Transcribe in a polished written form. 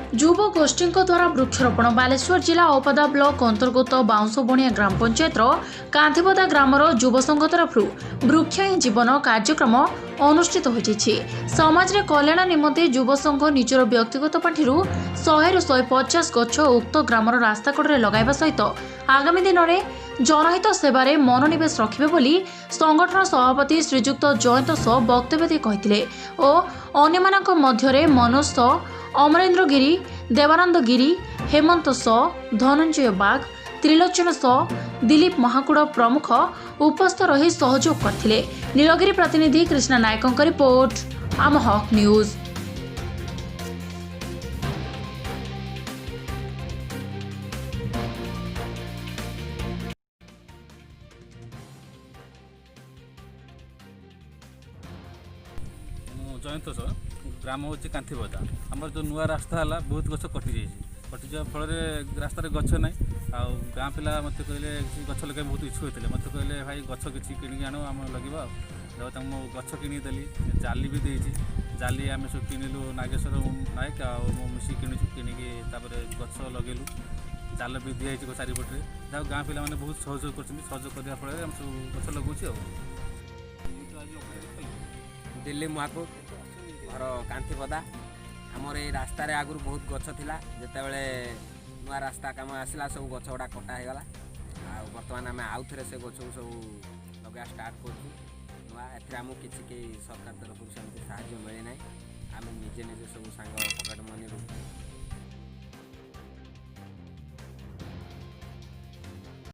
ଯୁବ ଗୋଷ୍ଠୀଙ୍କ ଦ୍ୱାରା ବୃକ୍ଷରୋପଣ। ବାଲେଶ୍ୱର ଜିଲ୍ଲା ଔପଦା ବ୍ଲକ ଅନ୍ତର୍ଗତ ବାଉଁଶବଣିଆ ଗ୍ରାମ ପଞ୍ଚାୟତର କାନ୍ଥିପଦା ଗ୍ରାମର ଯୁବ ସଂଘ ତରଫରୁ ବୃକ୍ଷ ହିଁ ଜୀବନ କାର୍ଯ୍ୟକ୍ରମ ଅନୁଷ୍ଠିତ ହୋଇଯାଇଛି। ସମାଜରେ କଲ୍ୟାଣ ନିମନ୍ତେ ଯୁବ ସଂଘ ନିଜର ବ୍ୟକ୍ତିଗତ ପାଣ୍ଠିରୁ 100ରୁ 150 ଗଛ ଉକ୍ତ ଗ୍ରାମର ରାସ୍ତାକଡ଼ରେ ଲଗାଇବା ସହିତ ଆଗାମୀ ଦିନରେ ଜନହିତ ସେବାରେ ମନୋନିବେଶ ରଖିବେ ବୋଲି ସଂଗଠନ ସଭାପତି ଶ୍ରୀଯୁକ୍ତ ଜୟନ୍ତ ସ ବକ୍ତବ୍ୟ ଦେଇ କହିଥିଲେ ଓ ଅନ୍ୟମାନଙ୍କ ମଧ୍ୟରେ ମନୋଜ ସ, ଅମରେନ୍ଦ୍ର ଗିରି, ଦେବାନନ୍ଦ ଗିରି, ହେମନ୍ତ ସ, ଧନଞ୍ଜୟ ବାଗ, ତ୍ରିଲୋଚନ ସ, ଦିଲୀପ ମହାକୁଡ଼ ପ୍ରମୁଖ ଉପସ୍ଥିତ ରହି ସହଯୋଗ କରିଥିଲେ। ନୀଳଗିରି ପ୍ରତିନିଧି କୃଷ୍ଣା ନାୟକଙ୍କ ରିପୋର୍ଟ, ଆମ ହକ୍ ନ୍ୟୁଜ୍। ମୁଁ ଜୟନ୍ତ ସ, ଗ୍ରାମ ହେଉଛି କାନ୍ଥିପଦା। ଆମର ଯେଉଁ ନୂଆ ରାସ୍ତା ହେଲା, ବହୁତ ଗଛ କଟିଯାଇଛି। କଟିଯିବା ଫଳରେ ରାସ୍ତାରେ ଗଛ ନାହିଁ। ଆଉ ଗାଁ ପିଲା ମୋତେ କହିଲେ, କିଛି ଗଛ ଲଗାଇବା ବହୁତ ଇଚ୍ଛୁକ ଥିଲେ। ମୋତେ କହିଲେ, ଭାଇ, ଗଛ କିଛି କିଣିକି ଆଣ, ଆମେ ଲଗେଇବା। ଆଉ ତାଙ୍କୁ ମୁଁ ଗଛ କିଣିକି ଦେଲି, ଜାଲି ବି ଦେଇଛି। ଜାଲି ଆମେ ସବୁ କିଣିଲୁ, ନାଗେଶ୍ୱର ନାୟକ ଆଉ ମୁଁ ମିଶିକି କିଣିଛୁ। କିଣିକି ତାପରେ ଗଛ ଲଗେଇଲୁ, ଜାଲ ବି ଦିଆହେଇଛି ଚାରିପଟରେ। ଯାହା ଗାଁ ପିଲାମାନେ ବହୁତ ସହଯୋଗ କରୁଛନ୍ତି। ସହଯୋଗ କରିବା ଫଳରେ ଆମେ ସବୁ ଗଛ ଲଗାଉଛୁ। ଆଉ ଦିଲ୍ଲୀପ ମହାକୁଡ଼, ଘର କାନ୍ଥିପଦା। ଆମର ଏଇ ରାସ୍ତାରେ ଆଗରୁ ବହୁତ ଗଛ ଥିଲା। ଯେତେବେଳେ ନୂଆ ରାସ୍ତା କାମ ଆସିଲା, ସବୁ ଗଛ ଗୁଡ଼ା କଟା ହେଇଗଲା। ଆଉ ବର୍ତ୍ତମାନ ଆମେ ଆଉ ଥରେ ସେ ଗଛକୁ ସବୁ ଲଗାଇବା ଷ୍ଟାର୍ଟ କରୁଛୁ ନୂଆ। ଏଥିରେ ଆମକୁ କିଛି କେହି ସରକାର ତରଫରୁ ସେମିତି ସାହାଯ୍ୟ ମିଳିନାହିଁ। ଆମେ ନିଜେ ନିଜେ ସବୁ ସାଙ୍ଗ ପକେଟ୍ ମନିରୁ